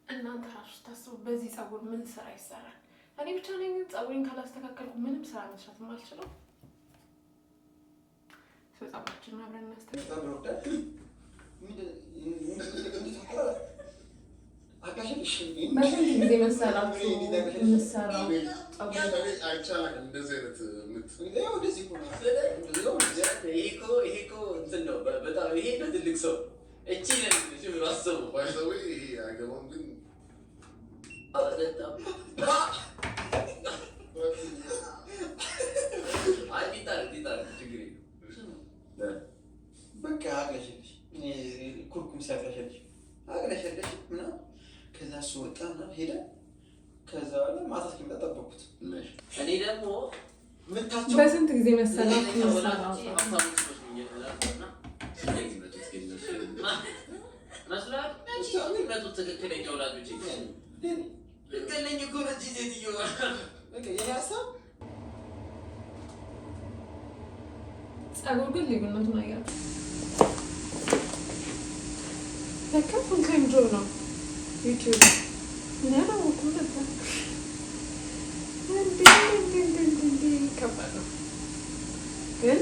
እናንተ ራሱ ስታስቡ በዚህ ፀጉር ምን ስራ ይሰራል? እኔ ብቻ ነኝ ግን ፀጉሬን ካላስተካከልኩ ምንም ስራ መስራት የማልችለው። ሰው ፀጉራችንን አብረን እናስተካክል። በስንት ጊዜ መሰላችሁ የምሰራው ፀጉር? እንደዚህ አይነት ምት። ይሄ እኮ እንትን ነው በጣም፣ ይሄ ለትልቅ ሰው፣ እቺ ለልጅ ብሎ አሰቡ። By the way ይሄ አይገባም ግን። አይ ቢጣል ችግር የለውም። በቃ አቅለሸለሽ፣ ኩርኩም ሲያቅለሸለሽ አቅለሸለሽ ምናምን። ከዛ እሱ ወጣ ምናምን ሄደ። ከዛ በኋላ ማታ እስኪመጣ ጠበኩት። እኔ ደግሞ ምታቸው። በስንት ጊዜ መሰላችሁ የምሰራው ፀጉር? ሀብታሞች መስሎኛል እና መስሏል የሚመጡት ትክክለኛ ወላጆቼ ልትገለኝ እኮ ነች ሴትዮ። በቃ የኔ ሀሳብ ፀጉር ግን ልዩነቱን አያችሁ? ለካ full time job ነው ዩቲዩብ። እኔ አላወኩም ነበር። እንዴ እንዴ እንዴ እንዴ፣ ከባድ ነው ግን።